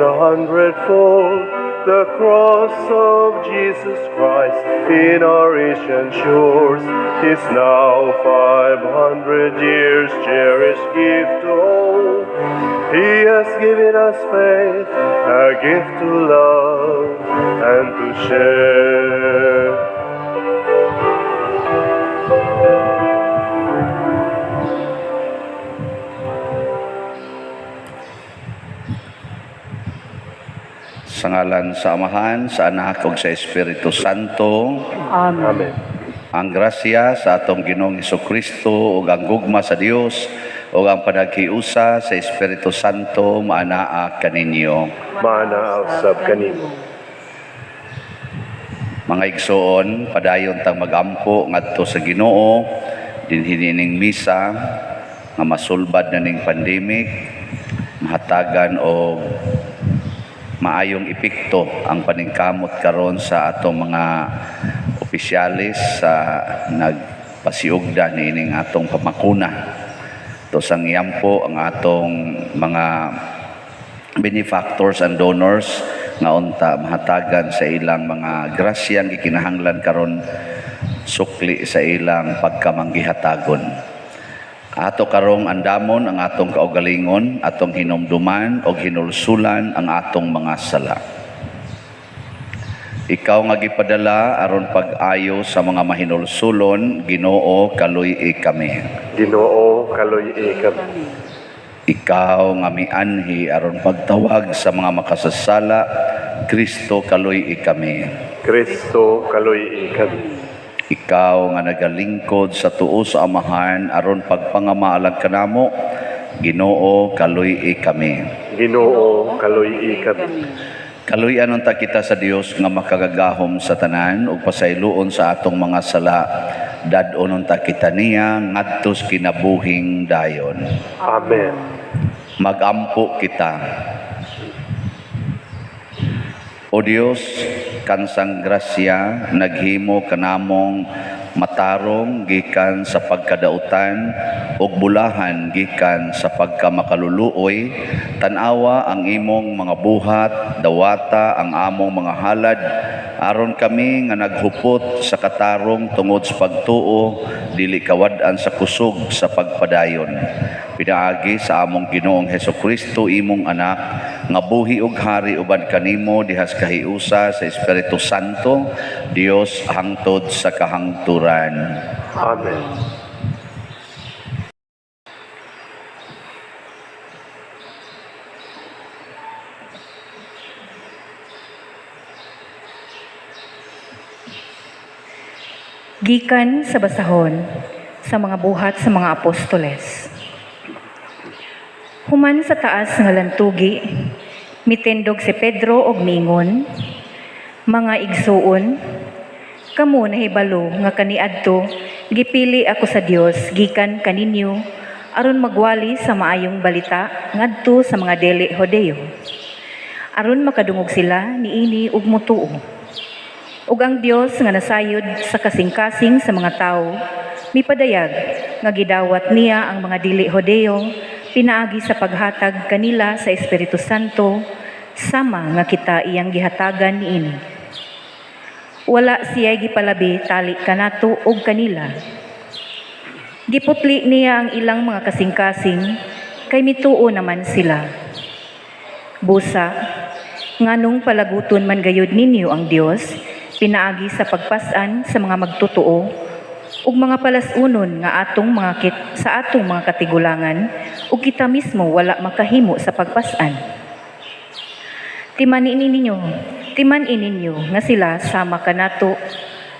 a hundredfold. The cross of Jesus Christ in our Asian shores is now 500 years cherished gift to all. He has given us faith, a gift to love and to share. Sa ngalan sa Amahan, sa Anak ug sa Espiritu Santo. Amen. Amen. Ang grasya sa atong Ginoong Hesukristo ug ang gugma sa Dios ug ang panaghiusa sa Espiritu Santo maanaa kaninyo. Maanaa usab kanimo. Mga igsoon, padayon tang magampo ngadto sa Ginoo dinhi nining misa nga masulbad na ning pandemic, mahatagan og maayong epekto ang paningkamot karon sa atong mga opisyalis sa nagpasiugda niining atong pamakuna. To sang iyampo ang atong mga benefactors and donors nga unta mahatagan sa ilang mga grasyang gikinahanglan karon sukli sa ilang pagkamanggihatagon. Ato karong andamon ang atong kaugalingon, atong hinumduman og hinulsulan ang atong mga sala. Ikaw nga gipadala aron pag-ayo sa mga mahinulsulon, Ginoo, kaluy-i kami. Ginoo, kaluy-i kami. Ikaw nga mianhi aron pagtawag sa mga makasasala, Kristo, kaluy-i kami. Kristo, kaluy-i kami. Ikaw nga nagalingkod sa tuo sa Amahan aron pagpangamaalag kanamo, Ginoo, kaluy-i kami. Ginoo, kaluy-i kami. Kaluy-an unta kita sa Dios nga makagagahom sa tanan ug pasayloon sa atong mga sala. Dad-on unta kita niya ngadto sa kinabuhing dayon. Amen. Magampo kita. O Dios, kansang grasya naghimo kanamong matarong gikan sa pagkadautan ug bulahan gikan sa pagkamakaluluoy, tan-awa ang imong mga buhat, dawata ang among mga halad, aron kami nga naghupot sa katarong tungod sa pagtuo, dili kawad-an sa kusog sa pagpadayon. Pinaagi sa among Ginoong Hesukristo, imong anak, nga buhi ug hari uban kanimo dihas kahiusa sa Espiritu Santo, Dios hangtod sa kahangturan. Amen. Gikan sa basahon sa mga buhat sa mga apostoles. Human sa taas nga lantugi, mitindog si Pedro og mingon, mga igsuon, kamo nahibalo nga kaniadto gipili ako sa Dios gikan kaninyo aron magwali sa maayong balita ngadto sa mga dili Hodeo, aron makadungog sila niini ug motuo. Ug ang Dios nga nasayod sa kasing-kasing sa mga tawo, mipadayag nga gidawat niya ang mga dili Hodeo pinaagi sa paghatag kanila sa Espiritu Santo, sama nga kita iyang gihatagan niini. Wala siya gipalabi tali kanato og kanila. Giputli niya ang ilang mga kasing-kasing kay mituo naman sila. Busa, nganong palaguton man gayud ninyo ang Dios pinaagi sa pagpas-an sa mga magtotoo ug mga palas-unon nga atong mga kit sa atong mga katigulangan ug kita mismo wala makahimo sa pagpas-an. Timan-i ninyo nga sila sama kanato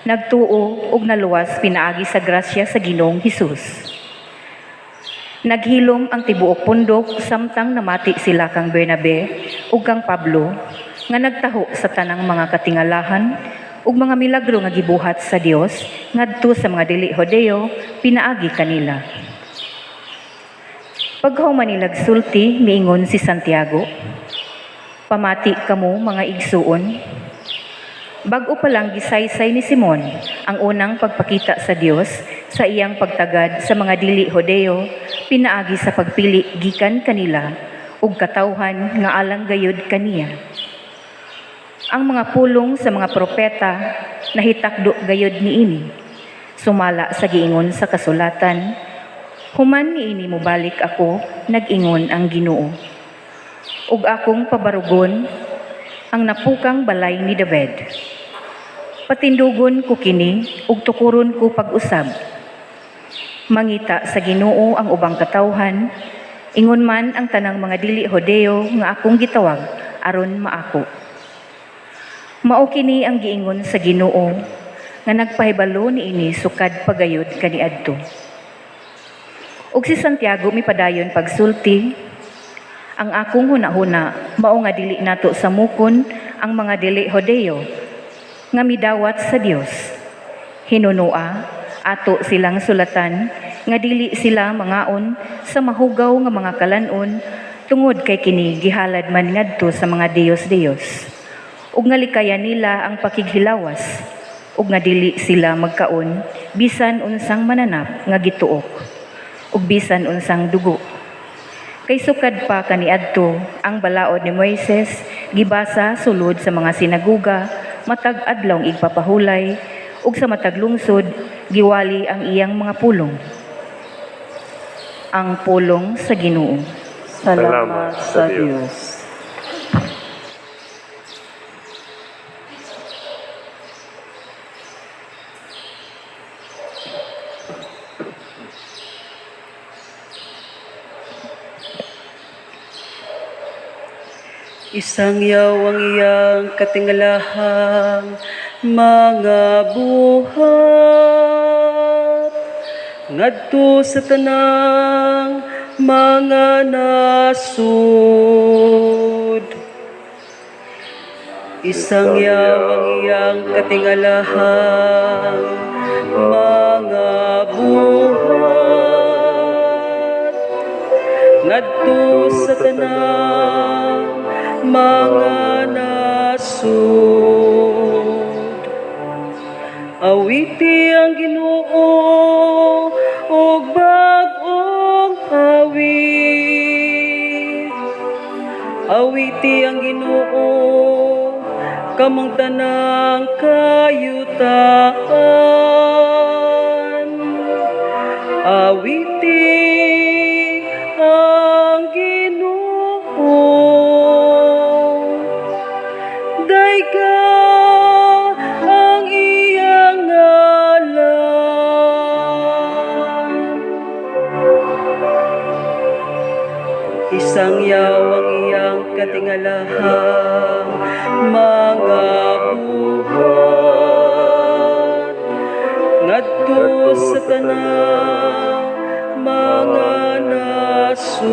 nagtuo ug naluwas pinaagi sa grasya sa Ginoong Hesus. Naghilom ang tibuok pundok samtang namati sila kang Bernabe ug kang Pablo nga nagtaho sa tanang mga katingalahan ug mga milagro nga gibuhat sa Dios ngadto sa mga dili Hodeo pinaagi kanila. Paghuman nilag sulti, miingon si Santiago, pamati kamo mga igsuon. Bag-o pa lang gisaysay ni Simon ang unang pagpakita sa Dios sa iyang pagtagad sa mga dili Hodeo pinaagi sa pagpili gikan kanila ug katawhan nga alang gayud kaniya. Ang mga pulong sa mga propeta nahitakdo gayud niini, sumala sa giingon sa kasulatan, "Human niini mobalik ako, nag-ingon ang Ginoo, ug akong pabarugon ang napukang balay ni David. Patindugon ko kini ug tukuron ko pag-usab. Mangita sa Ginoo ang ubang katawhan, ingon man ang tanang mga dili Hodeo nga akong gitawag aron maako." Mao kini ang giingon sa Ginoo nga nagpahibalo niini sukad pa gayud kaniadto. Ug si Santiago mipadayon pagsulti, "Ang akong hunahuna mao nga dili nato samukon ang mga dili Hodeo nga midawat sa Dios. Hinunua ato silang sulatan nga dili sila mangaon sa mahugaw nga mga kalan-on tungod kay kini gihalad man ngadto sa mga diyos-diyos, ug nga likayan nila ang pakighilawas, ug nga dili sila magkaon bisan unsang mananap nga gituok ug bisan unsang dugo. Kay sukad pa kaniadto ang balaod ni Moises gibasa sulod sa mga sinaguga matag Adlawng Igpapahulay, ug sa matag lungsod giwali ang iyang mga pulong." Ang pulong sa Ginoo. Salamat sa Dios. Isang yaw ang iyang katingalahang mga buhat ngadto sa tanang mga nasud. Isang yaw ang iyang katingalahang mga buhat ngadto sa tanang mga nasud. Awiti ang Ginoo og bag-ong awit. Awiti ang Ginoo kamong tanang kayutaan. Awiti ang Ginoo. Dayga ang iyang ngalan. Isang yaw ang iyang katingalahang mga buhat ngadto sa tanang mga nasud.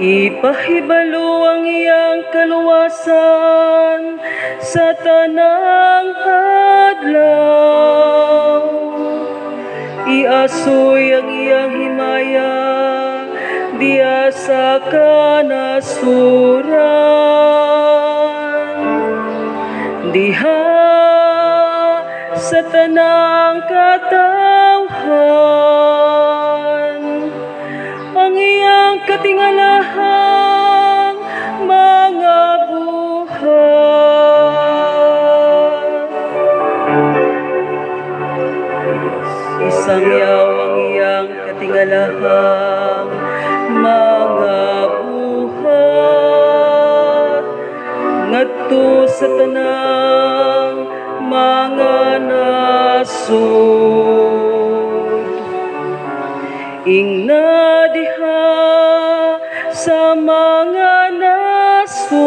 Ipahibalo ang iyang kaluwasan sa tanang adlaw. Iasoy ang iyang himaya diya sa kanasuran. Diha sa tanang katawhan ang iyang katingalahang mga buhat. Isang yaw ang iyang katingalahang mga buhat ngadto sa tanang mga nasud. Ingna diha sa mga nasud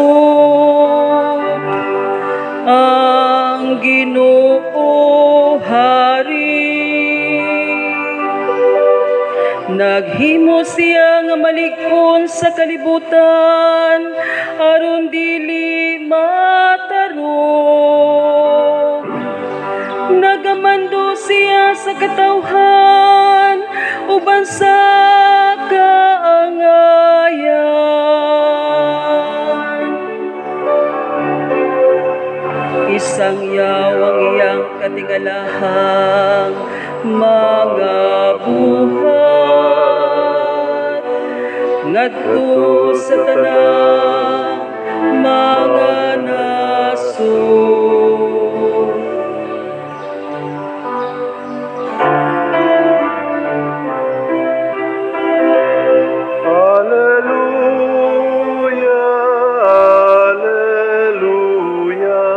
ang Ginoo hari. Naghimo siya nga malig-on sa kalibutan aron dili matarong. Nagamando siya sa katawhan uban sa kaangayan. Isang yaw ang iyang katingalahang mga buhat Ngadto sa tanang mga nasod. Alleluia, Alleluia,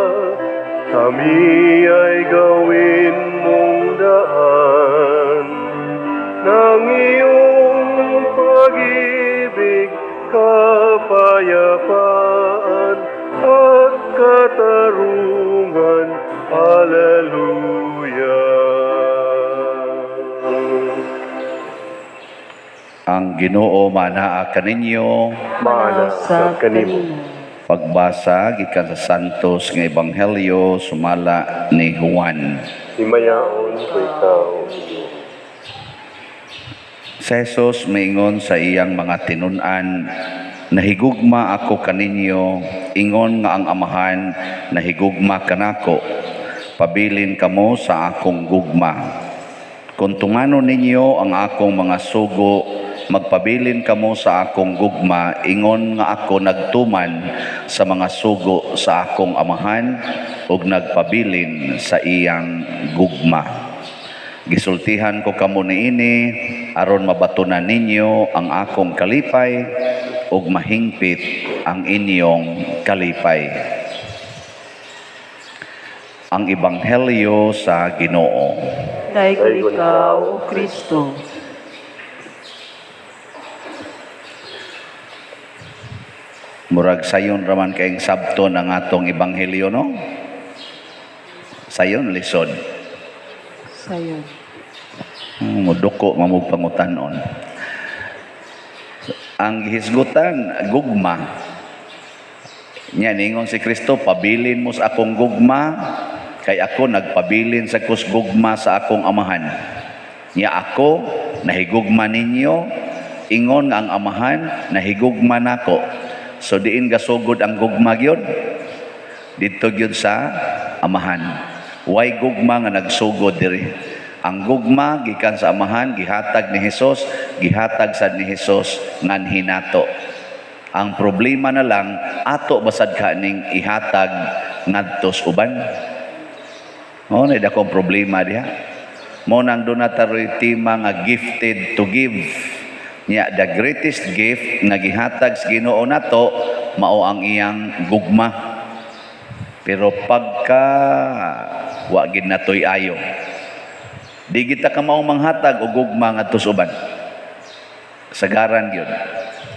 kami ay gawin mong daan ng iyong pag-ibig, kapayapaan at katarungan. Alleluia. Ang Ginoo manaa kaninyo. Maana sa kanimo. Pagbasa gikan sa Santos nga Ebanghelyo sumala ni Juan. Himayaon ko ikaw, Ginoo. Si Jesus miingon sa iyang mga tinun-an, "Nahigugma ako kaninyo, ingon nga ang Amahan nahigugma kanako. Pabilin kamo sa akong gugma. Kung tumanon ninyo ang akong mga sugo, magpabilin kamo sa akong gugma, ingon nga ako nagtuman sa mga sugo sa akong Amahan ug nagpabilin sa iyang gugma. Gisultihan ko kamo niini aron mabatunan ninyo ang akong kalipay ug mahingpit ang inyong kalipay." Ang Ebanghelyo sa Ginoo. Dahil ikaw, O Kristo. Murag sayon raman kayong sabton ang atong Ebanghelyo, no? Sayon, lisod. Sayon. Muduko mamug pangutanon. Ang gihisgutan, gugma. Nya ningon si Kristo, pabilin mo sa akong gugma, kay ako nagpabilin sa kus gugma sa akong Amahan. Nya ako nahigugma ninyo, ingon nga ang Amahan nahigugma nako. So diin gasugod ang gugma gyud? Didto gyud sa Amahan. Way gugma nga nagsugod diri. Ang gugma gikan sa Amahan, gihatag ni Hesus, gihatag sad ni Hesus nganhi nato. Ang problema na lang, ato basad ka ning ihatag ngadto sa uban. Mao na dakong problema diha. Mao nang doon nataroy tema nga gifted to give. Nya the greatest gift nga gihatag sa Ginoo nato mao ang iyang gugma. Pero pagka wa gid natoy ayo, di kita ka maong manghatag og gugma ngadto sa uban. Sagaran gyud.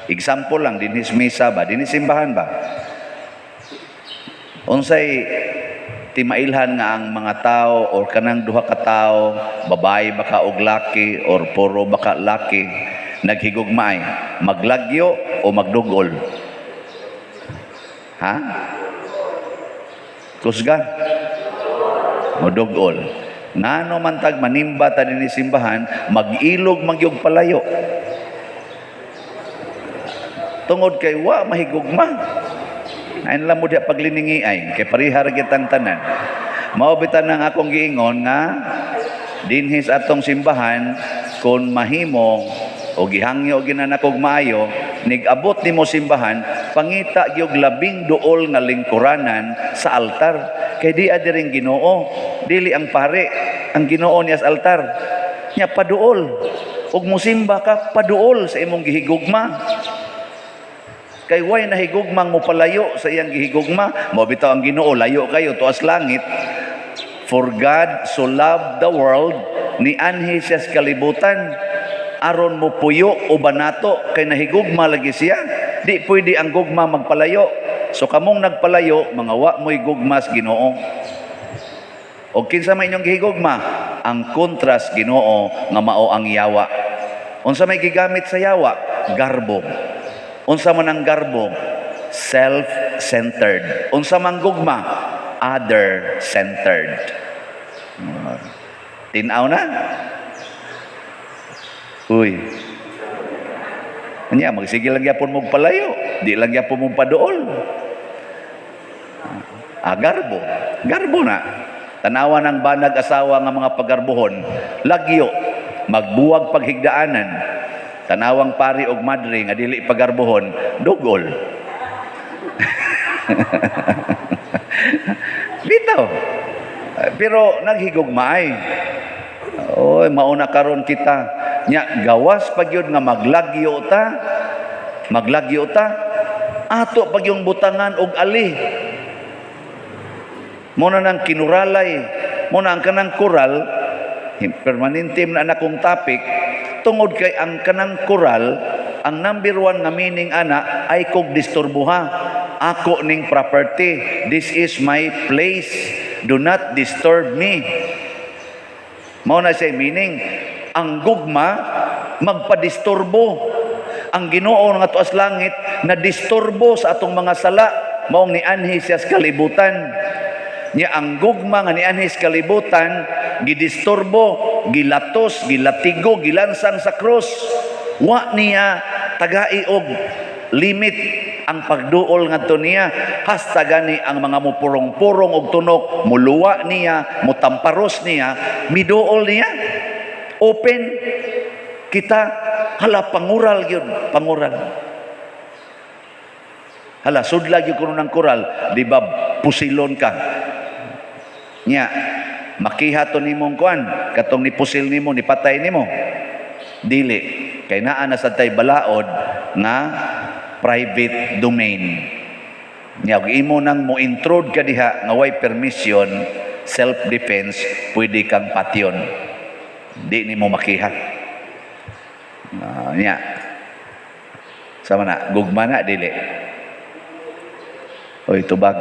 Example lang dinhi sa misa ba, dinhi simbahan ba. Unsay timailhan nga ang mga tao or kanang duha ka tawo, babae baka og laki or puro baka laki, naghigugmaay, maglagyo o magdugol? Ha? Kusga? Modugol. Ngano man tag manimba ta dinhi simbahan, mag-ilog magyog palayo. Tungod kay wa mahigugma. Ayon lang mo diha pagliningi ay, kay parihar kitang tanan. Mao bitan ang akong giingon nga dinhi sa atong simbahan, kon mahimo o gihangyo ginanakog maayo, nigabot nimo simbahan, pangita gyud labing duol nga lingkuranan sa altar. Kay di adiring Ginoo, dili ang pare, ang Ginoo niya sa altar. Nya paduol. Ug musimba ka paduol sa imong gihigugma. Kay way nahigugmang mo palayo sa iyang gihigugma, mao bitaw ang Ginoo layo kayo tuas langit. For God so loved the world, nianhi siya sa kalibutan aron mo puyo uban nato, kay nahigugma lagi siya. Di pwede ang gugma magpalayo. So kamong nagpalayo, mga wa mo'y gugma sa Ginoo. O kinsa may inyong gihigugma? Ang kontras Ginoo nga mao ang yawa. Unsa may gigamit sa yawa? Garbo. Unsa man ang garbo? Self-centered. Unsa man gugma? Other-centered. Tinaw na? Uy. Anya, magsige lang gyapon mong palayo. Di lang gyapon mong paduol. Ah, garbo. Garbo na. Tanawa ng banag asawa nga mga pagarbohon. Lagyo. Magbuwag paghigdaanan. Tanawang pari og madre nga dili pagarbohon, dugol. Bitaw. Pero naghigugmaay. Oy, mauna karon kita. Nya gawas pa gyud nga maglagyo ta. Maglagyo ta. Ato pag yung butangan og ali. Muna nang kinuralay, muna ang kanang koral, permanente na nakong topic, tungod kay ang kanang koral, ang number one nga meaning ana, ay kog disturbuha. Ako ning property. This is my place. Do not disturb me. Mao na siya meaning, ang gugma magpadisturbo. Ang Ginoo nga tuas langit na disturbo sa atong mga sala, maong nianhi siya sa kalibutan. Nya ang gugma nga nianhi sa kalibutan, gidisturbo, gilatos, gilatigo, gilansang sa krus. Wa niya tagai og limit ang pagduol ngadto niya, hasta gani ang mga mupurong-purong og tunok, muluwa niya, mutamparos niya, miduol niya. Open kita, hala, pangural gyud, pangural. Hala, sudla gyud kuno ng koral, di ba pusilon ka? Nya makiha to nimong kuan, katong nipusil nimo, nipatay nimo. Dili kay naa na sad tay balaod nga private domain. Nya og imo nang mo intrude ka diha nga way permission, self defense, pwede kang patyon. Di nimo makiha. Nya sama na, gugma na, dili? Oy, tubag.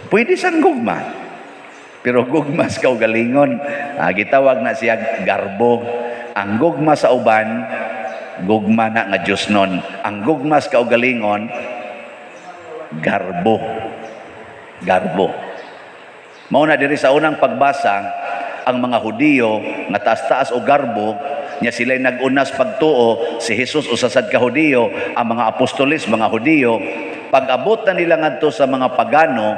Pwede sang gugma. Pero gugma sa kaugalingon, gitawag na siya garbo. Ang gugma sa uban, gugma na nga Diyos nun. Ang gugma sa kaugalingon, garbo. Garbo. Mao na diri sa unang pagbasa, ang mga Hudiyo nga taas-taas o garbo, nya sila'y nag-unas pagtuo, si Jesus usasad ka Hudiyo, ang mga apostoles mga Hudiyo, pag-abot na nila ngadto sa mga pagano,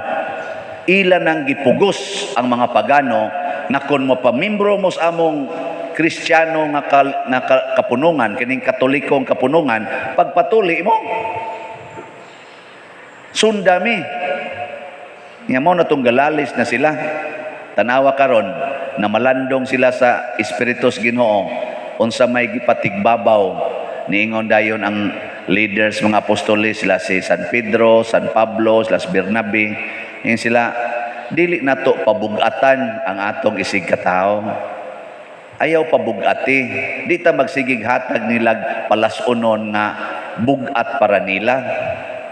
ila nang gipugos ang mga pagano na kung mapamimbro mo sa among Kristiyano nga, kapunungan, kining Katolikong kapunungan, pagpatuli mo, sundami. Nya mo na tong galalis na sila. Tanawa karon na malandong sila sa Espiritus Ginoo, unsa may gipatigbabaw, niingon dayon ang leaders mga apostoles, sila si San Pedro, San Pablo, sila si Bernabe, ingon sila, dili nato pabugatan ang atong isig katao. Ayaw pabugati. Di ta magsigig hatag nilag palasunon nga bugat para nila.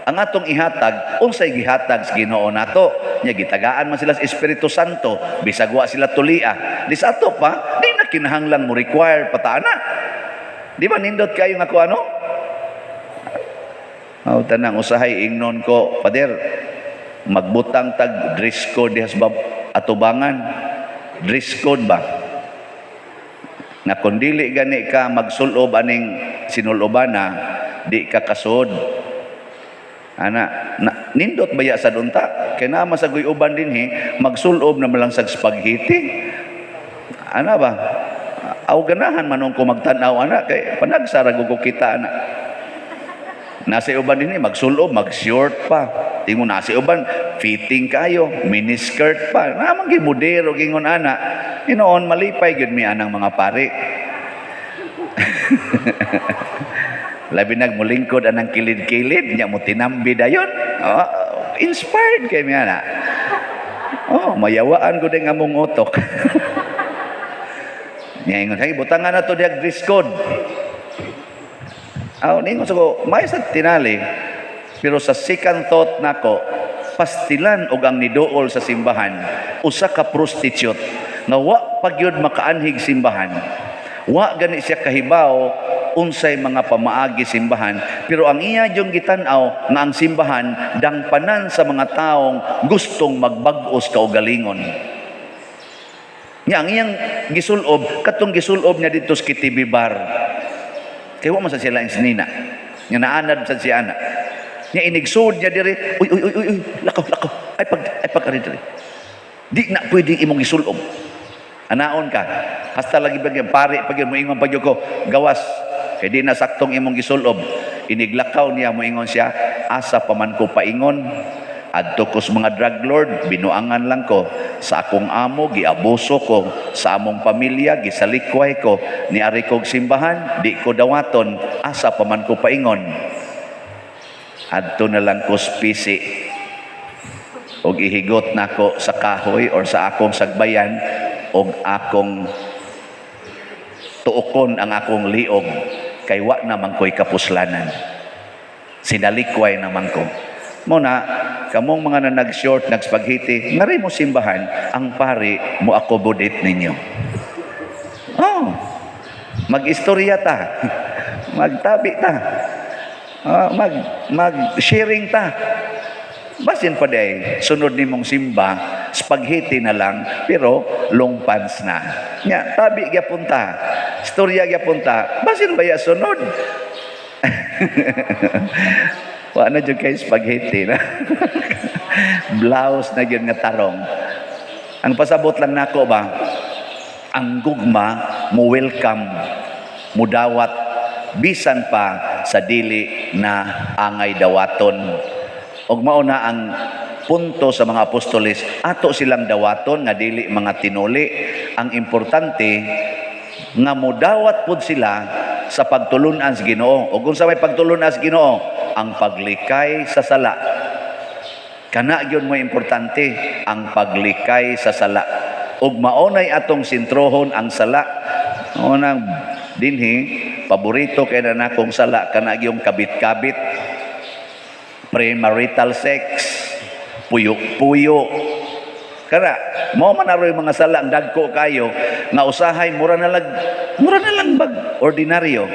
Ang atong ihatag, unsay gihatag sa Ginoo nato? Nya gitagaan man sila sa Espiritu Santo, bisag wa sila tulia. Di sa ato pa, di na kinahanglang mo require pataana. Di ba nindot kayo nga ko ano? Aw tanang usahay ingnon ko, Pader, magbutang tag dress code dihas atubangan. Dress code ba? Na kung dili gani ka magsulob aning sinulobana, di ka kasod. Ana, na, nindot baya sa dunta? Kay naa man sa uban dinhi, magsulob na malang sa spaghetti. Ana ba? Aw ganahan man ko magtan-aw ana kay panagsara ko kita ana. Nasa uban dinhi magsulob, mag-short pa. Tingo nasa uban fitting kayo, miniskirt pa. Naman gyud modero gingon ana. Hinoon malipay gyud mi anang mga pari. Labi nag mulingkod anang kilid-kilid nya mo tinambi dayon. Oh, inspired kay mi ana. Oh, mayawaan ko din among utok. Nya ingon, hey, butangan na to diag dress code. Aw, ningon sa ko, may sa tinali. Pero sa second thought nako, pastilan og ang niduol sa simbahan, usa ka prostitute nga wa pa gyud makaanhig simbahan. Wa gani siya kahibaw unsay mga pamaagi simbahan, pero ang iya yung gitan-aw nga ang simbahan dangpanan sa mga taong gustong magbag-os kaugalingon. Nya ang iyang gisulob, katong gisulob niya dito sa KTV bar. Kay wa man sa sila sinina. Nya naanad sa siya ana. Nya inigsuod niya diri, uy uy uy uy, lakaw lakaw. Ay pag ari diri. Di na pwede imong gisulob. Anaon ka. Hasta lagi ba pare pag yun, moingon pag ko, gawas. Kay di na saktong imong gisulob. Iniglakaw niya, moingon siya, asa pa man ko paingon. Adto ko sa mga drug lord, binuangan lang ko. Sa akong amo, giabuso ko. Sa among pamilya, gisalikway ko. Niari kog simbahan, di ko dawaton. Asa pa man ko paingon. Adto na lang ko spisi. Og ihigot nako sa kahoy or sa akong sagbayan og akong tuokon ang akong liog kay wa naman ko'y kapuslanan. Sinalikway naman ko. Muna, kamong mga na nag-short, nag-spaghetti, ngari mo simbahan, ang pari mo accommodate ninyo. Oh, mag-istorya ta. Magtabi ta. Mag-sharing ta. Basin pa day, sunod nimong simba, spaghetti na lang, pero long pants na. Nya, tabi gyapon ta. Istorya gyapon ta. Basin ba ya sunod? Wa na jud kay spaghetti na. Blouse na gyud nga tarong. Ang pasabot lang nako ba, ang gugma mo welcome, mudawat bisan pa sa dili na angay dawaton. Og mao na ang punto sa mga apostoles, ato silang dawaton nga dili mga tinuli. Ang importante nga modawat pud sila sa pagtulunan sa Ginoo. Og unsa may pagtulunan sa Ginoo? Ang paglikay sa sala. Kana gyud mo importante, ang paglikay sa sala. Ug maonay atong sintrohon ang sala. Unang dinhi paborito kay na nakong sala kana gyung kabit-kabit, premarital sex, puyo-puyo. Kara, mo man aroy mga sala ang dagko kayo nga usahay mura na lang bag ordinaryo.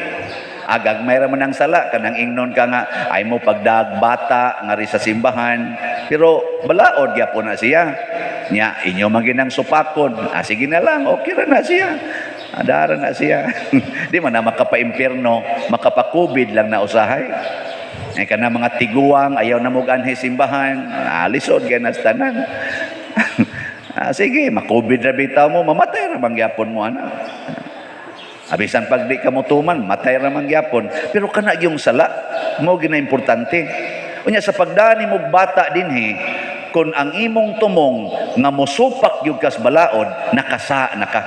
Agag mayra man ang sala kanang ingnon ka nga ay mo pagdag bata ngari sa simbahan, pero balaod gyapon na siya. Nya inyo man ginang supakon. Ah, sige na lang, okay ra na siya. Adara na siya. Di man na makapa-impyerno, makapa-COVID lang na usahay. Ay kana mga tiguang ayaw na mo anhi simbahan, ah, lisod kay nas tanan. Ah, sige, ma-COVID ra bitaw mo, mamatay ra man gyapon mo ana. Abisan pag di ka mo tuman, matay ra man gyapon. Pero kana yung sala, mo gina importante. Unya sa pagdani mo bata dinhi, kung ang imong tumong nga mosupak gyud kas balaod, nakasa na ka.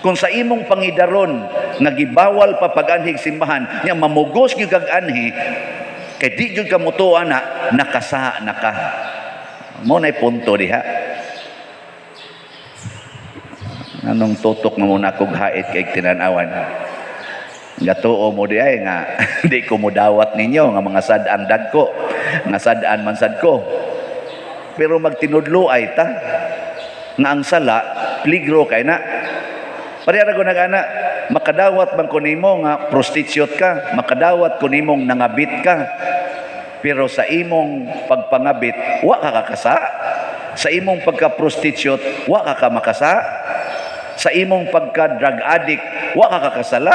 Kung sa imong pangidaron nga gibawal pa pag-anhig simbahan, nya mamugos gyud kag anhi, kay di gyud ka mutuo ana, nakasa na ka. Mo nay punto diha. Anong tutok na muna kog hait kay tinanawan. Gatuo mo di ay nga di ko mudawat ninyo nga mga sad-an dagko, nga sad-an man sad ko. Pero magtinudlo ay ta nga ang sala pligro kay na. Pareha ko nag-ana, makadawat man ko nimo nga prostitute ka, makadawat ko nimong nangabit ka. Pero sa imong pagpangabit, wa ka kakasa. Sa imong pagka-prostitute, wa ka ka makasa. Sa imong pagka-drug addict, wa ka kakasala.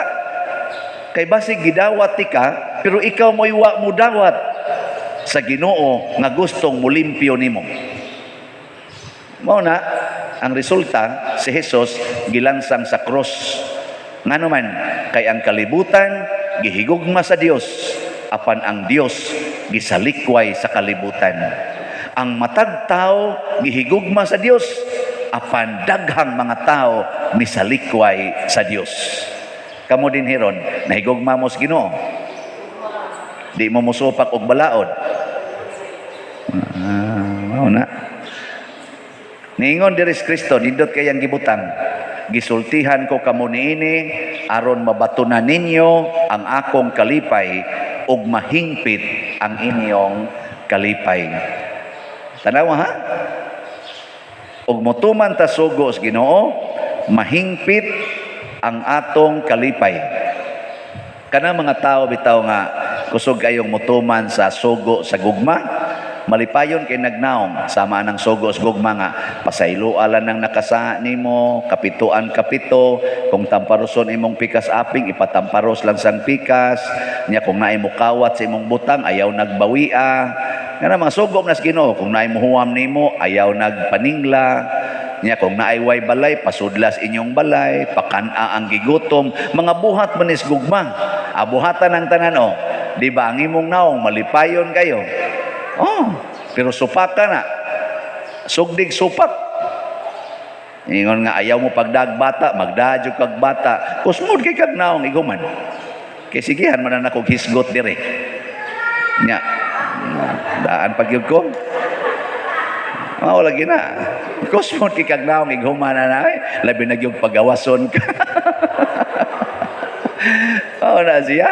Kay basig gidawat ti ka, pero ikaw mo'y wa mo dawat sa Ginoo nga gustong mulimpyo nimo. Mao na ang resulta, si Jesus gilansang sa cross. Ngano man, kay ang kalibutan gihigugma sa Dios, apan ang Dios gisalikway sa kalibutan. Ang matag tao gihigugma sa Dios, apan daghang mga tao misalikway sa Dios. Kamo din hiron, nahigugma mo sa Ginoo. Di mo musupak og balaod. Ah, mao na. Niingon diri si Kristo, nindot kayang gibutang. Gisultihan ko kamo niini aron mabatunan ninyo ang akong kalipay ug mahingpit ang inyong kalipay. Tanawa ha? Ug motuman ta sugo sa Ginoo, mahingpit ang atong kalipay. Kana mga tao bitaw nga kusog kayong motuman sa sugo sa gugma, malipayon kay nagnaong sama ng sugo sa gugma nga pasayloa lang ng nakasa nimo, kapituan kapito, kung tamparoson imong pikas aping ipatamparos lang sang pikas niya, kung naay mo kawat sa imong butang ayaw nagbawia. Nga mga sugo na sa Ginoo, kung naay mo huwam nimo ayaw nagpaningla. Nya kung naay way balay, pasudlas inyong balay, pakan-a ang gigutom, mga buhat man is gugma. Abuhatan ang tanan, oh. Di ba ang imong naong malipayon kayo? Oh, pero supaka na. Sugdig supak. Ingon nga ayaw mo pagdag bata, magdadyog kag bata. Kusmod kay kag naong iguman. Kay sigihan man na akong hisgot dire. Nya, daan pag yun ko. Mao lagi na. Kusmod kay kag naong iguman na na. Eh. Labi na gyud pagawason ka. Oh, na siya.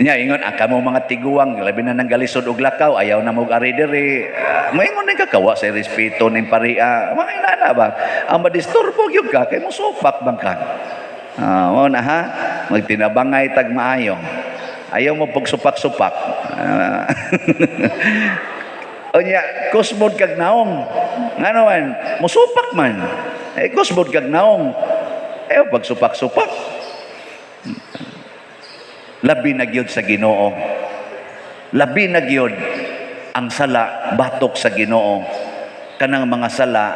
Nya ingon ang kamo mga tiguang labi na nang galisod og lakaw, ayaw na mo ari diri. Moingon ning kakawa sa respeto ning paria. Mga inana ba? Ang madisturbo gyud ka kay mosupak bang ka. Mao na ha, magtinabangay tag maayo. Ayaw mo pagsupak-supak. Unya, kusmod kag naong. Ngano man, musupak man. Eh, kusmod kag naong. Ayaw pagsupak-supak. Labi na gyud sa Ginoo. Labi na gyud ang sala batok sa Ginoo. Kanang mga sala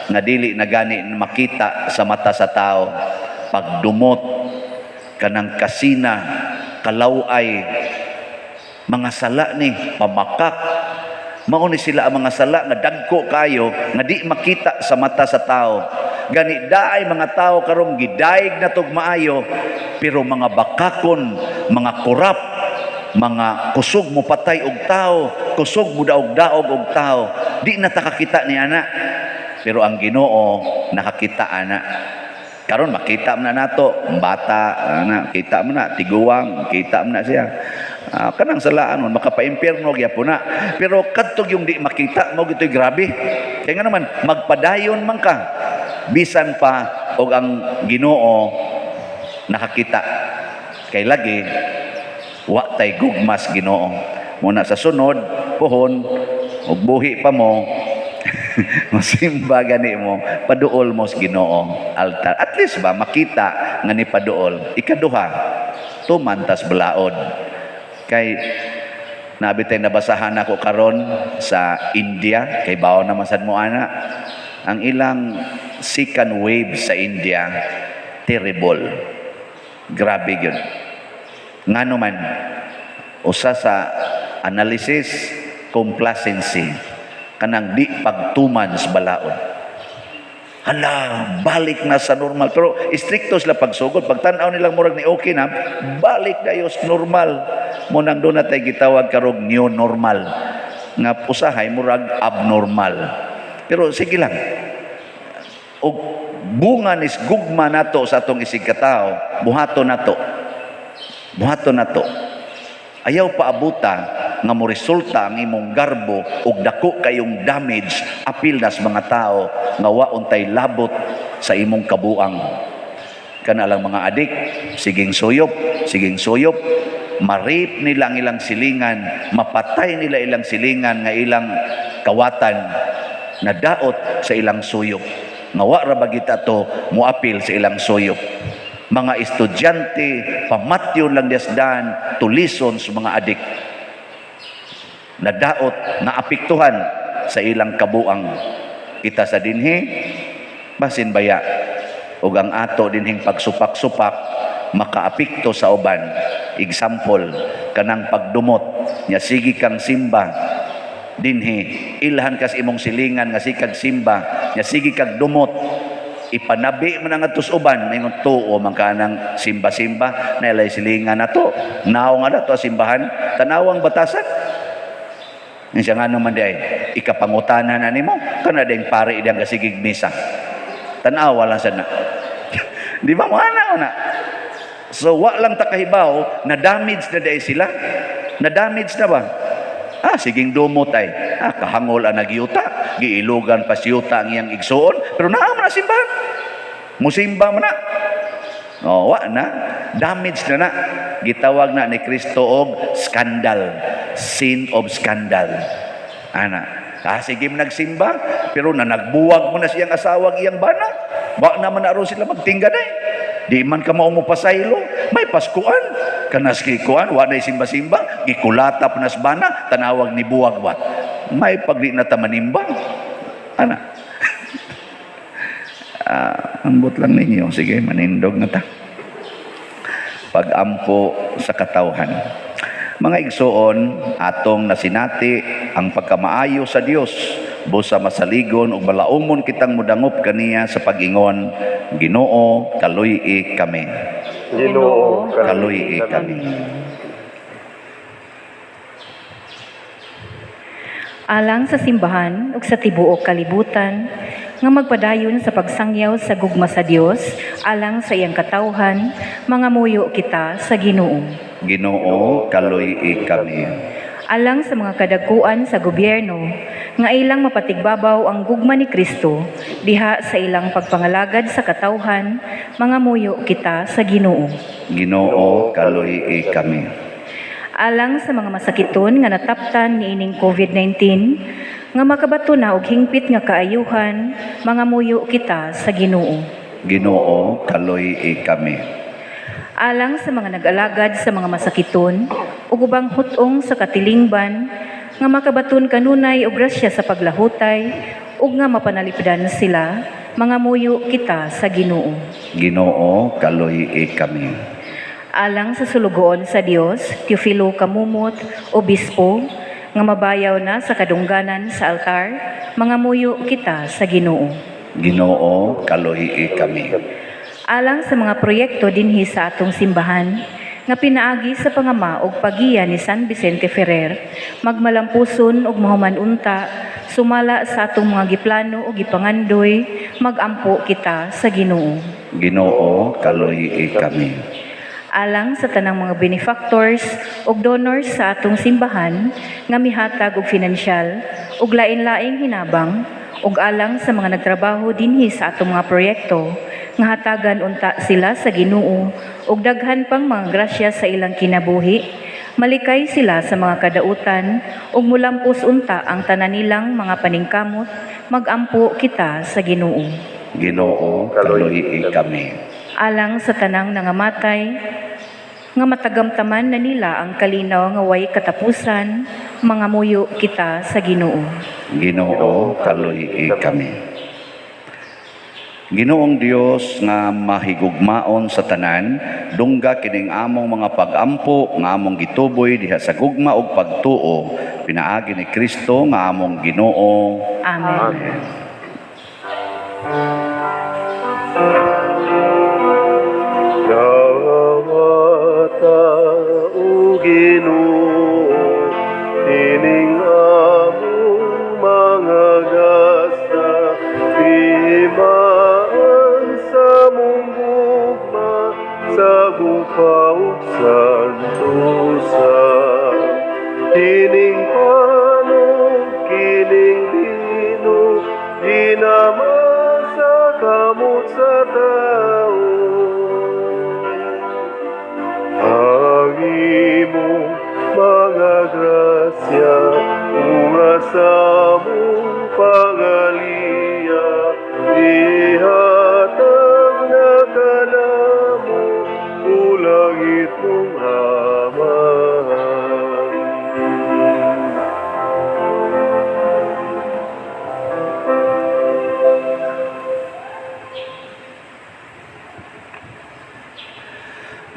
nga dili na gani makita sa mata sa tao. Pagdumot, kanang kasina, kalaway, mga sala ni pamakak. Mao ni sila ang mga sala nga dagko kayo nga di makita sa mata sa tao. Gani daay mga tao karong gidaig na tog maayo, pero mga bakakon, mga korap, mga kusog mo patay og tao, kusog mo daog-daog og tao, di na ta kakita ni ana. Pero ang Ginoo nakakita ana. Karon makita man na nato, bata, ana, kita man na, tiguang, kita man na siya. Kanang salaan man makapaimpierno gyapon na. Pero kadtog yung di makita mo gito'y grabe. Kaya nga naman magpadayon man ka bisan pa og ang Ginoo nakakita. Kay lagi wa tay gugmas Ginoo. Muna sa sunod puhon og buhi pa mo, masimba gani mo, paduol mo sa Ginoo altar. At least ba makita nga ni paduol. Ikaduha, tumantas balaod. Kay nabi tay nabasahan ako karon sa India, kay bawo naman sad mo ana, ang ilang second wave sa India, terrible. Grabe gyud. Ngano man, usa sa analysis, complacency, kanang di pagtuman sa balaod. Hala, balik na sa normal. Pero istrikto sila pagsugod. Pagtan-aw nilang murag ni okay na, balik na sa normal. Mo nang doon na tayo gitawag karog new normal. Nga usahay murag abnormal. Pero sige lang. Og bunga nis gugma nato sa atong isig katao, buhato nato. Buhato nato. Ayaw paabuta nga mo resulta ang imong garbo og dako kayong damage apil nas mga tao nga wa untay labot sa imong kabuang. Kana lang mga adik, siging suyop, siging suyop, marip nila ang ilang silingan, mapatay nila ilang silingan nga ilang kawatan na daot sa ilang suyop. Nga wa ra ba kita to moapil sa ilang suyop. Mga estudyante, pamatyon lang desdan, tulison sa mga adik. Nadaot, naapektuhan sa ilang kabuang. Kita sa dinhi, basin baya, ug ang ato dinhing pagsupak-supak, makaapekto sa uban. Example, kanang pagdumot, nya sige kang simba, dinhi, ilhan kas imong silingan nga sikag simba, nya sige kag dumot, ipanabi man ang atos uban, ingon tuo man ka ng simba-simba, na ilay silingan na to, naong nga na to simbahan, tanawang batasan. Siya nga naman di ay, ikapangutanan na nimo, kana ding pare idang kasigig misa. Tanawa lang sana. Di ba mo ana na? So wa lang ta kahibaw na damage na di sila. Na damage na ba? Siging dumot ay. Kahangol ang nagyuta, giilugan pa siyuta ang iyang igsuon, pero naa man na simbahan. Musimba man na. Oh, wa na. Damage na na. Gitawag na ni Kristo og scandal. Sin of scandal. Ana. Sige nagsimba, pero na nagbuwag mo na siyang asawag iyang bana. Wa na man aron sila magtingga na eh. Di man ka mao mo pasaylo, may Paskuan. Kanas gikuan, wa na simba-simba, gikulata pa nas bana, tanawag ni buwag ba. May pagdi na ta manimba. Ana. Ambot lang ninyo. Sige, manindog na ta. Pagampo sa katawhan. Mga igsoon, atong nasinati ang pagkamaayo sa Dios busa masaligon ug balaumon kitang mudangop kaniya sa pag-ingon, Ginoo, kaluy-i kami. Ginoo, kaluy-i kami. Alang sa simbahan ug sa tibuok kalibutan nga magpadayon sa pagsangyaw sa gugma sa Dios alang sa iyang katawhan, mangamuyo kita sa Ginoo. Ginoo, kaluy-i kami. Alang sa mga kadagkuan sa gobyerno nga ilang mapatigbabaw ang gugma ni Kristo diha sa ilang pagpangalagad sa katawhan, mangamuyo kita sa Ginoo. Ginoo, kaluy-i kami. Alang sa mga masakiton nga nataptan niining COVID-19 nga makabato na og hingpit nga kaayuhan, mangamuyo kita sa Ginoo. Ginoo, kaluy-i kami. Alang sa mga nag-alagad sa mga masakiton ug ubang hut-ong sa katilingban nga makabaton kanunay og grasya sa paglahutay ug nga mapanalipdan sila, mangamuyo kita sa Ginoo. Ginoo, kaluy-i kami. Alang sa sulugoon sa Dios, Teofilo Camumot, Obispo, nga mabayaw na sa kadungganan sa altar, mangamuyo kita sa Ginoo. Ginoo, kaluy-i kami. Alang sa mga proyekto dinhi sa atong simbahan, nga pinaagi sa pangama og pagiya ni San Vicente Ferrer, magmalampuson ug mahuman unta, sumala sa atong mga giplano ug gipangandoy, magampo kita sa Ginoo. Ginoo, kaluy-i kami. Alang sa tanang mga benefactors ug donors sa atong simbahan nga mihatag og finansyal ug lain-laing hinabang, ug alang sa mga nagtrabaho dinhi sa atong mga proyekto nga hatagan unta sila sa Ginoo ug daghan pang mga grasya sa ilang kinabuhi, malikay sila sa mga kadautan ug mulampos unta ang tanan nilang mga paningkamot, magampo kita sa Ginoo. Ginoo, kaluy-i kami. Alang sa tanang nangamatay nga matagamtaman na nila ang kalinaw nga way katapusan, mangamuyo kita sa Ginoo. Ginoo, kaluy-i kami. Ginoong Dios nga mahigugmaon sa tanan, dungga kining among mga pagampo nga among gituboy diha sa gugma ug pagtuo, pinaagi ni Kristo nga among Ginoo. Amen. Amen. Nawata o Ginoo, ining among mga gasa, pihimaan sa mong gugma, sa gupa ug santusa. Kining pano, kining bino, ginama sa kamot sa tao. Ang imong mga grasya, ura sa among pagaliya, ihatag na kanamo, ulangit mong Amahan.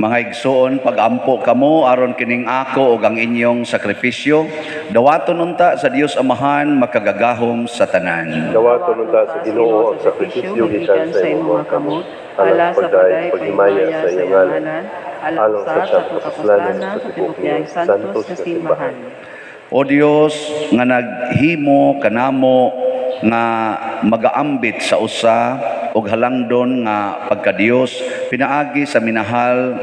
Mga igsoon, pagampo kamo aron kining ako ug ang inyong sakripisyo, dawaton unta sa Dios Amahan makagagahom sa tanan. Dawaton unta sa Ginoo ang sakripisyo gikan sa imong mga kamot, alang sa pagday paghimaya sa iyang ngalan, alang sa kapuslanan sa tibuok niyang santos nga simbahan. O Dios nga naghimo kanamo nga magaambit sa usa og halangdon nga pagkadiyos pinaagi sa minahal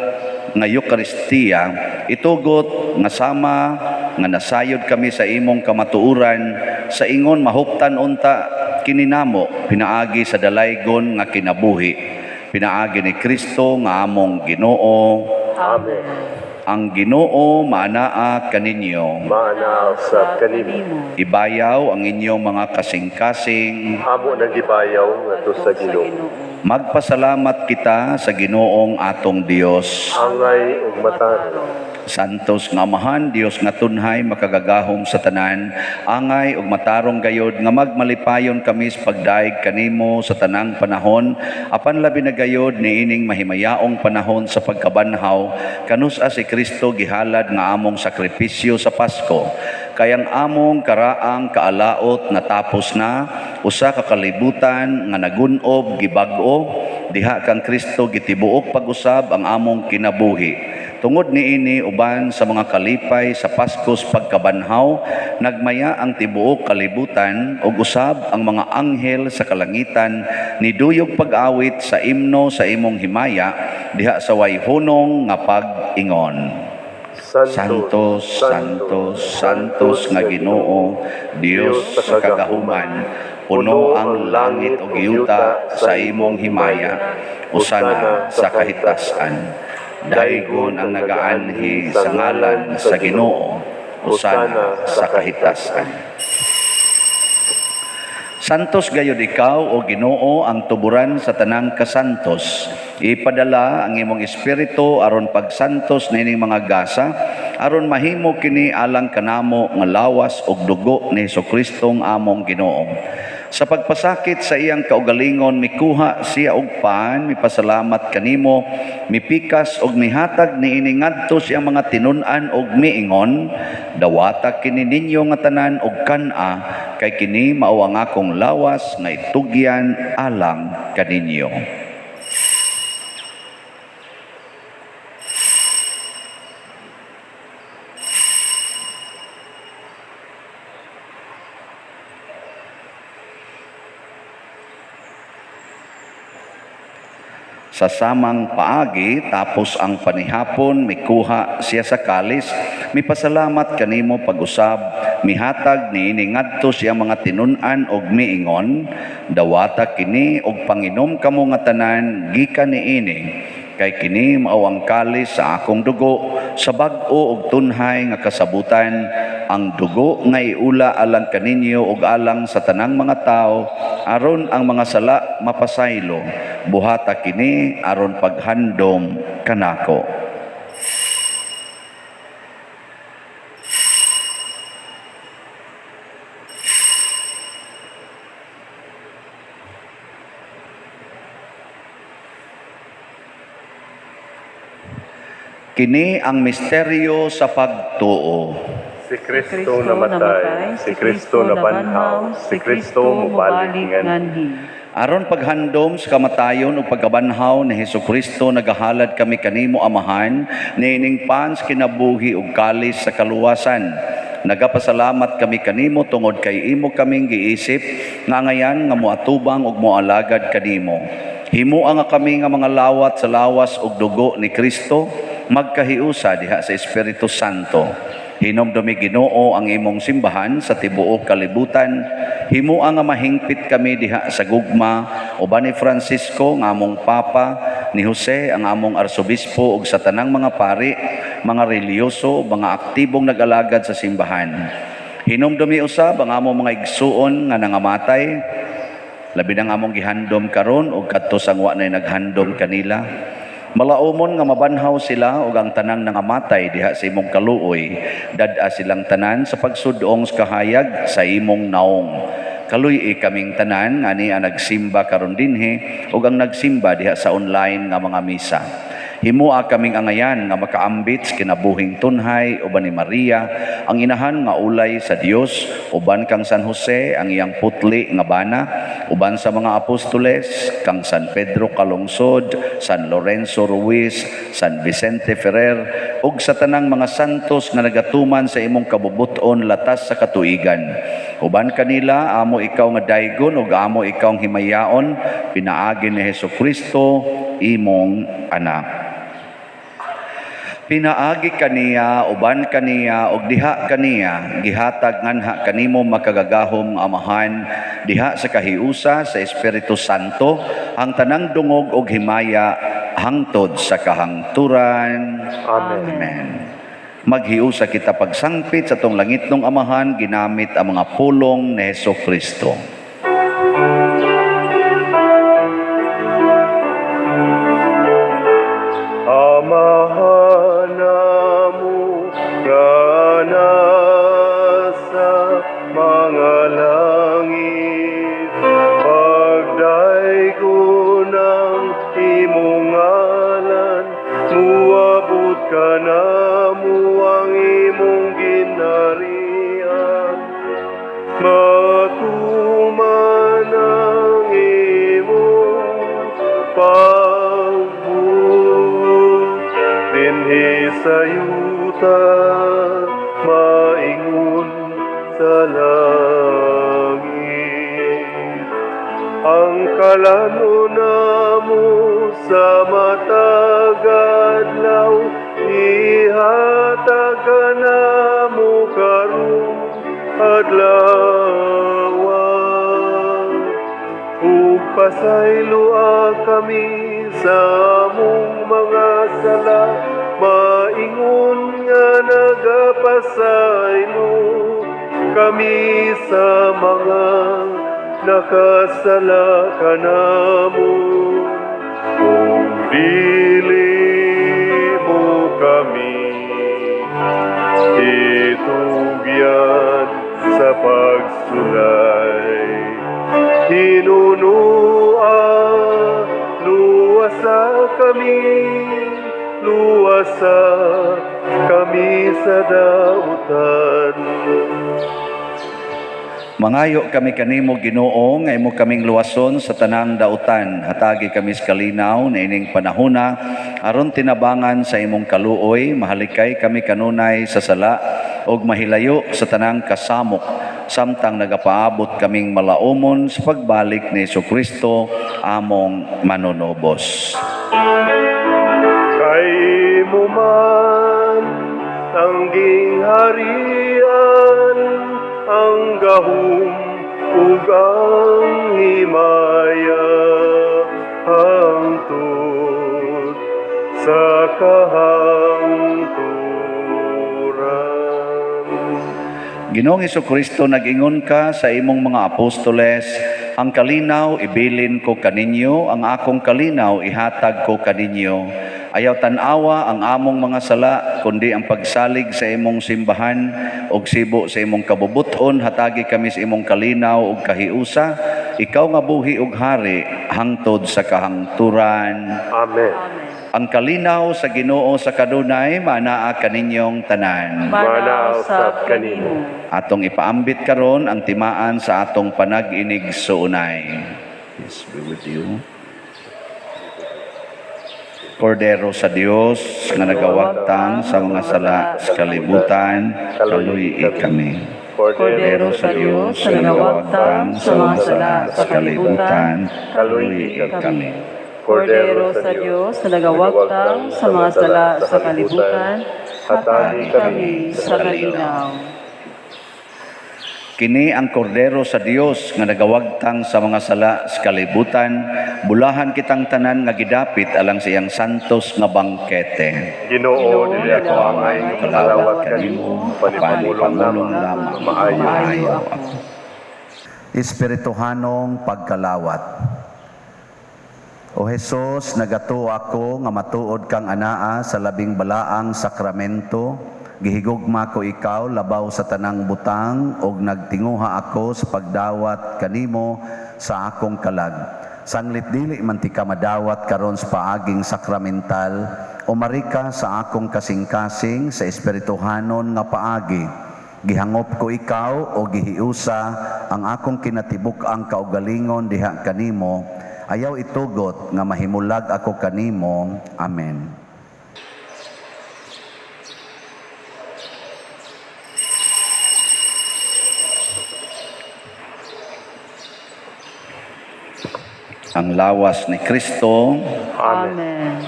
nga Eukaristiya, itugot nga sama nga nasayod kami sa imong kamatuoran sa ingon mahuptan unta kini namo pinaagi sa dalaygon nga kinabuhi, pinaagi ni Kristo nga among Ginoo. Amen. Ang Ginoo maanaa kaninyo. Maanaa sa kanimo. Ibayaw ang inyong mga kasing-kasing. Amo nang gibayaw ngadto sa Ginoo. Magpasalamat kita sa Ginoong atong Dios. Angay ug matarong. Santos nga Amahan, Dios nga tunhay, makagagahom sa tanan, angay ug matarong gayod nga magmalipayon kami sa pagdaig kanimo sa tanang panahon, apan labi na gayod niining mahimayaong panahon sa pagkabanhaw, kanus-a si Kristo gihalad nga among sakripisyo sa Pasko. Kayang among karaang kaalaot natapos na, usa ka kalibutan nga nagun-ob gibag-o, diha kang Kristo gitibuok pag-usab ang among kinabuhi. Tungod niini uban sa mga kalipay sa Paskos pagkabanhaw, nagmaya ang tibuok kalibutan ug usab ang mga anghel sa kalangitan niduyog pag-awit sa imno sa imong himaya diha sa way hunong nga pag-ingon. Santos, Santos, Santos nga Ginoo, Dios sa kagahuman, puno ang langit ug yuta sa imong himaya, usana sa kahitasan. Daygon ang nagaanhi sa ngalan sa Ginoo, usana sa kahitasan. Santos gayud ikaw o Ginoo ang tuburan sa tanang kasantos. Ipadala ang imong espiritu aron pagsantos nining mga gasa, aron mahimo kini alang kanamo nga lawas ug dugo ni Hesukristo among Ginoo. Sa pagpasakit sa iyang kaugalingon, mikuha siya og pan, mipasalamat kanimo, mipikas og mihatag niini ngadto siyang mga tinun-an og miingon, dawata kini ninyo nga tanan og kan-a, kay kini mao ang akong lawas nga itugyan alang kaninyo. Sa samang paagi, tapos ang panihapon, mikuha siya sa kalis, mipasalamat kanimo pag-usab, mihatag niini ngadto siya mga tinun-an og miingon, dawata kini og panginom kamo nga tanan gikan niini, kay kini mao ang kalis sa akong dugo, sa bag-o og tunhay nga kasabutan, ang dugo nga iula alang kaninyo og alang sa tanang mga tao, aron ang mga sala mapasaylo. Buhata kini aron paghandom kanako. Kini ang misteryo sa pagtuo. Si Kristo namatay, si Kristo nabanhaw, si Kristo mubalik nganhi. Aron paghandom sa kamatayon o pagkabanhaw ni Hesukristo, nagahalad kami kanimo Amahan, niining pans kinabuhi ug kalis sa kaluwasan. Nagapasalamat kami kanimo tungod kay imo kaming giisip nga ngayan nga moatubang ug moalagad kanimo. Himoa nga kami nga mga lawat sa lawas ug dugo ni Kristo, magkahiusa diha sa Espiritu Santo. Hinomdumi Ginoo ang imong simbahan sa tibuok kalibutan. Himoa nga mahingpit kami diha sa gugma uban ni Francisco nga among Papa, ni Jose ang among arsobispo ug sa tanang mga pari, mga relihiyoso, mga aktibong nag-alagad sa simbahan. Hinomdumi usab ang among mga igsuon nga nangamatay, labi na ang among gihandom karon ug kadto sang wa nay naghandom kanila. Malaumon nga mabanhaw sila ug ang tanang nangamatay diha sa imong kaluoy, dad-a silang tanan sa pagsudong sa kahayag sa imong naong. Kaluy-i kaming tanan nga niya nagsimba karon dinhi ug ang nagsimba diha sa online nga mga misa. Himoa kaming angayan nga makaambit sa kinabuhing tunhay uban ni Maria, ang inahan nga ulay sa Dios, uban kang San Jose ang iyang putli nga bana, uban sa mga apostoles kang San Pedro Calungsod, San Lorenzo Ruiz, San Vicente Ferrer, ug sa tanang mga santos nga nagatuman sa imong kabubut-on latas sa katuigan. Uban kanila amo ikaw nga daygon ug amo ikaw ang himayaon, pinaagi ni Hesukristo imong anak. Pinaagi kaniya, uban kaniya, ug diha kaniya, gihatag nganha kanimo makagagahom nga Amahan, diha sa kahiusa sa Espiritu Santo, ang tanang dungog ug himaya hangtod sa kahangturan. Amen. Amen. Maghiusa kita pagsangpit sa tong langitnong Amahan, ginamit ang mga pulong ni Hesukristo. Amahan namo Dinhi sa yuta, maingon sa langit. Ang kalan-on namo sa matag adlaw, ihatag kanamo karong adlaw. Ug pasayloa kami sa among mga sala, maingon nga nagapasaylo kami sa mga nakasala kanamo. Ug dili mo kami itugyan sa pagsulay, hinunoa, luwasa kami, luwasa kami sa dautan. Mangayo kami kanimo, Ginoo, nga imo kaming luwason sa tanang dautan. Hatagi kami sa kalinaw niining panahona aron tinabangan sa imong kaluoy, mahalikay kami kanunay sa sala ug mahilayo sa tanang kasamok samtang nagapaabot kaming malaumon sa pagbalik ni Kristo among manunubos. Kay imo man ang gingharian, ang gahom ug ang himaya, hangtod sa kahangturan. Ginoong Kristo, nag-ingon ka sa imong mga apostoles, "Ang kalinaw ibilin ko kaninyo, ang akong kalinaw ihatag ko kaninyo." Ayaw tan-awa ang among mga sala, kundi ang pagsalig sa imong simbahan ug sibo sa imong kabubuton, hatagi kami sa imong kalinaw ug kahiusa, ikaw nga buhi ug hari hangtod sa kahangturan. Amen. Ang kalinaw sa Ginoo sa kadunay maanaa kaninyong tanan. Manaa usab kanimo. Atong ipaambit karon ang timaan sa atong panag-inig suunay. Peace be with you. Kordero sa Dios nga nagawagtang sa mga sala sa kalibutan, kaluy kami. Kordero sa Dios nga nagawagtang sa mga sala sa kalibutan, kaluy kami. Kordero sa Dios na nagawagtang sa mga sala sa kalibutan, hatagi kami sa kalinaw. Kini ang kordero sa Dios nga nagawagtang sa mga sala sa kalibutan, bulahan kitang tanan nga gidapit alang sa iyang santos nga bangkete. Ginoo, dili ako angay kalawat kanimo, apan ipamulong lamang, maayo ako. Espirituhanong pagkalawat. O Hesus, nagatuo ako nga matuod kang anaa sa labing balaang sakramento. Gihigugma ko ikaw labaw sa tanang butang ug nagtinguha ako sa pagdawat kanimo sa akong kalag. Sanglit dili man tika madawat karon sa paaging sakramental, umari ka sa akong kasing-kasing sa espirituhanon nga paagi. Gihangop ko ikaw o gihiusa ang akong kinatibuk-ang kaugalingon diha kanimo. Ayaw itugot nga mahimulag ako kanimo. Amen. Ang lawas ni Kristo. Amen. Amen.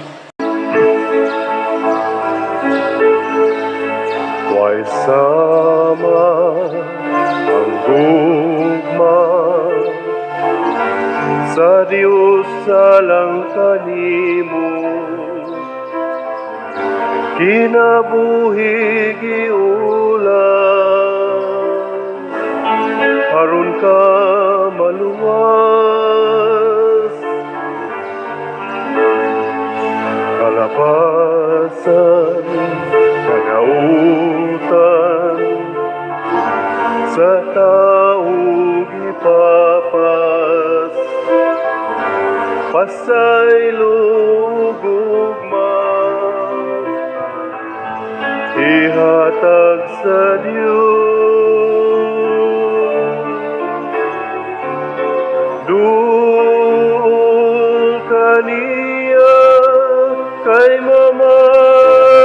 Way sama ang gugma sa Diyos alang kanimo, kinabuhi giulam aron ka maluwas, kalapasan, kadautan sa tao gipapas, pasaylo gugma ihatag sa Dios. Duol kaniya kay mamatay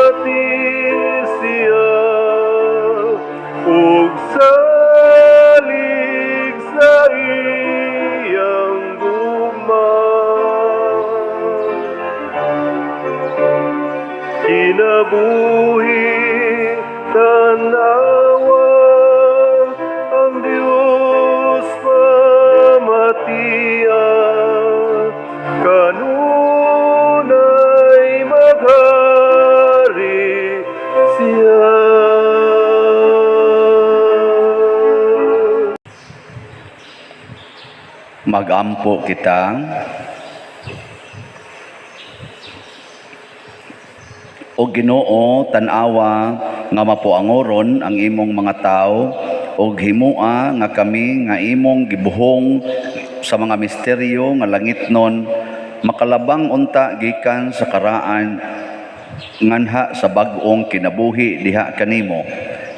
Kinabuhi, tanawa, ang Diyos pamatia, kanunay maghari siya. Magampo kita. O Ginoo, tan-awa nga mapuangoron ang imong mga tawo ug himua nga kami nga imong gibuhong sa mga misteryo nga langitnon makalabang unta gikan sa karaan nganha sa bag-ong kinabuhi diha kanimo,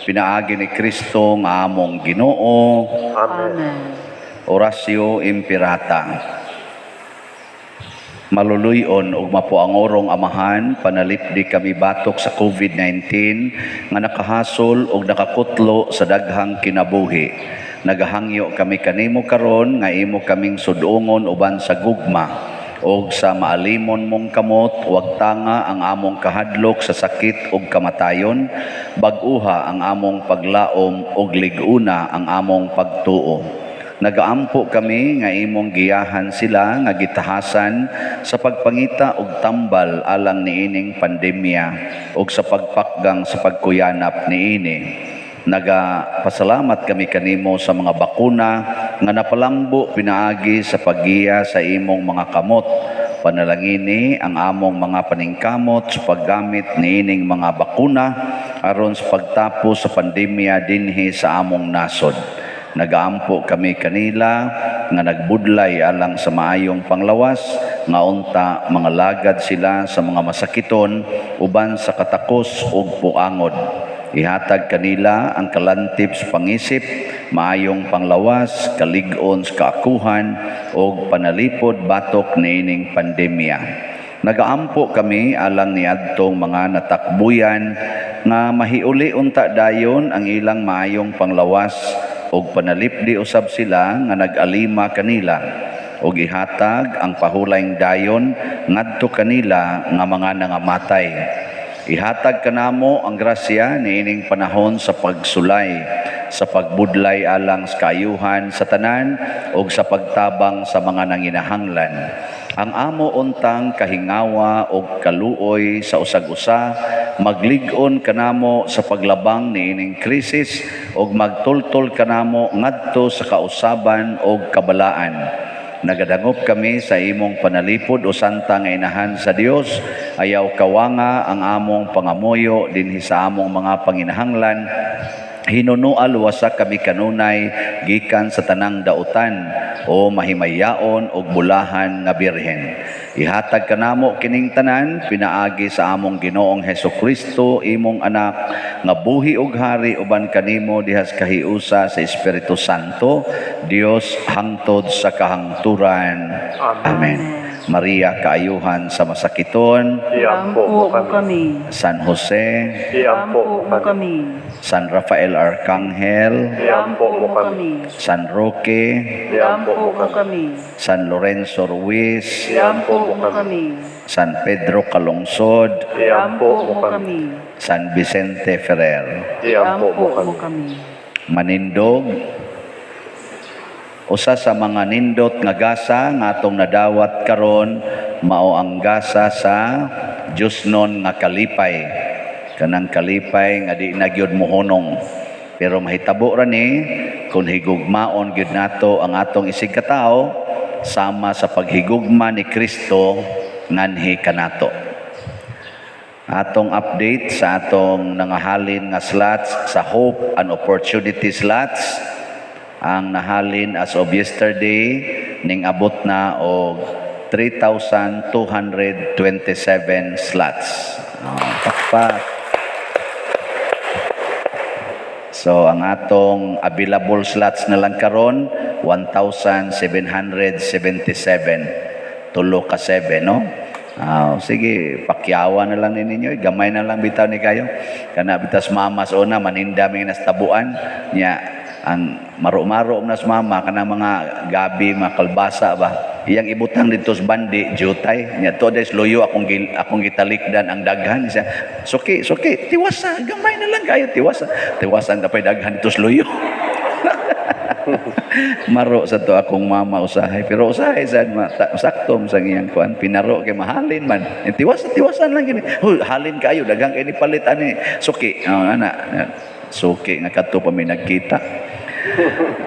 pinaagi ni Kristo nga among Ginoo. Amen. Amen. Oratio Imperata. Maluluyon ug mapuangorong Amahan, panalipdi kami batok sa COVID-19 nga nakahasol ug nakakutlo sa daghang kinabuhi. Nagahangyo kami kanimo karon nga imo kaming sudungon uban sa gugma ug sa maalimon mong kamot, wag tanga ang among kahadlok sa sakit ug kamatayon, bag-uha ang among paglaom ug lig-una ang among pagtuo. Nagaampo kami nga imong giyahan sila nga gitahasan sa pagpangita og tambal alang niining pandemya ug sa pagpakgang sa pagkuyanap niini. Nagapasalamat kami kanimo sa mga bakuna nga napalambo pinaagi sa paggiya sa imong mga kamot. Panalangini ang among mga paningkamot sa paggamit niining mga bakuna aron sa pagtapos sa pandemya dinhi sa among nasod. Nagaampo kami kanila nga nagbudlay alang sa maayong panglawas, nga unta mga lagad sila sa mga masakiton uban sa katakos ug puangod. Ihatag kanila ang kalantip sa pangisip, maayong panglawas, kalig-on sa kaakuhan ug panalipod batok niining pandemya. Nagaampo kami alang niadtong mga natakbuyan nga mahiuli unta dayon ang ilang maayong panglawas ug panalipdi usab sila nga nag-alima kanila ug ihatag ang pahulayng dayon ngadto kanila nga mga nangamatay. Ihatag kanamo ang grasya niining panahon sa pagsulay, sa pagbudlay alang sa kaayuhan sa tanan ug sa pagtabang sa mga nanginahanglan. Ang amo untang kahingawa og kaluoy sa usag-usa, maglig-on kanamo sa paglabang niining krisis ug magtultol kanamo ngadto sa kausaban og kabalaan. Nagadangop kami sa imong panalipod o santa nga inahan sa Dios, ayaw kawanga ang among pangamuyo dinhi sa among mga panginahanglan. Hinunoa luwasa kami kanunay gikan sa tanang dautan o mahimayaon og bulahan nga birhen. Ihatag kanamo kining tanan pinaagi sa among Ginoong Hesukristo, imong anak nga buhi og hari uban kanimo dihas kahiusa sa Espiritu Santo, Dios hangtod sa kahangturan. Amen. Maria, kaayuhan sa masakiton, Iampo mo kami. San Jose, Iampo mo kami. San Rafael Arcangel, Iampo mo kami. San Roque, Iampo mo kami. San Lorenzo Ruiz, Iampo mo kami. San Pedro Calungsod, Iampo mo kami. San Vicente Ferrer. Iampo mo kami. Manindog, usa sa mga nindot nga gasa nga atong nadawat karon mao ang gasa sa Diyosnon nga kalipay. Kanang kalipay nga di na gyud mohunong. Pero mahitabo ra ni kung higugmaon gyud nato ang atong isig katawo sama sa paghigugma ni Kristo nganhi kanato. Atong update sa atong nangahalin nga slots sa Hope and Opportunity slots, ang nahalin as of yesterday ning abot na og 3,227 slots. Oh, pakpak. So ang atong available slots na lang karon 1,777. Tulo ka 7, no? Sige, pakyawa na lang ninyo, gamay na lang bitaw ni kayo. Kana bitas mamas una maninda mi nastabuan nya. Ang maro-maro nas mama kanang mga gabi, mga kalbasa ba. Iyang ibutang dito sa bandi, jutay. Nya to des luyo akong gitalikdan ang daghan siya. Suki, suki, tiwasa, gamay na lang kayo tiwasa. Tiwasa ang kapay daghan dito sa luyo. Maro sa to akong mama usahay, pero usahay sad sakto sa iyang kuan, pinaro kay mahalin man. Eh, tiwasa, tiwasan lang gini. Huy, halin kayo, daghang kay ni palit ani suki. Oh, ana suki nga kadto pa mi nagkita.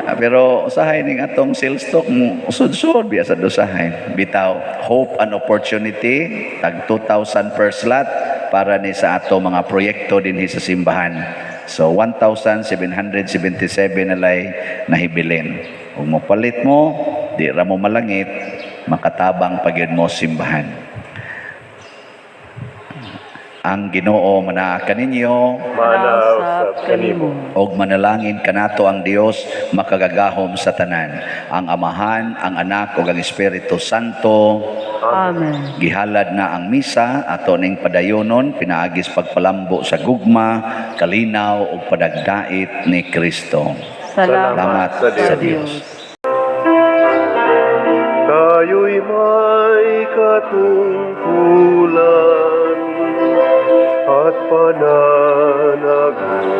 Ah, pero usahay ning atong sales talk mo usod-sud biya sa usahay bitaw, hope and opportunity, tag 2,000 per slot para ni sa ato mga proyekto dinhi sa simbahan. So 1,777 nalay nahibilin. Kung mopalit mo, di ra mo malangit, makatabang pa gyud mo simbahan. Ang Ginoo manaa kaninyo. Manaa usab kanimo. Og manalangin kanato ang Dios makagagahom sa tanan, ang Amahan, ang Anak ug ang Espiritu Santo. Amen. Gihalad na ang misa, ato ning padayonon pinaagis pagpalambo sa gugma, kalinaw ug padagdait ni Kristo. Salamat Salamat sa sa Dios. Tayo'y may katungkulan at pananagutan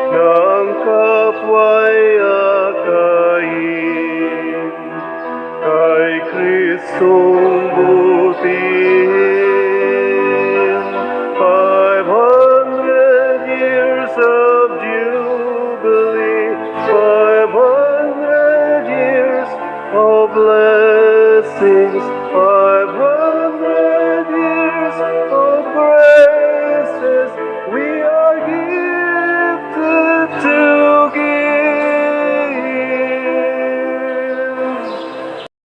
ng kapwa'y akayin kay Kristong butihin. 500 years of jubilee, 500 years of blessings.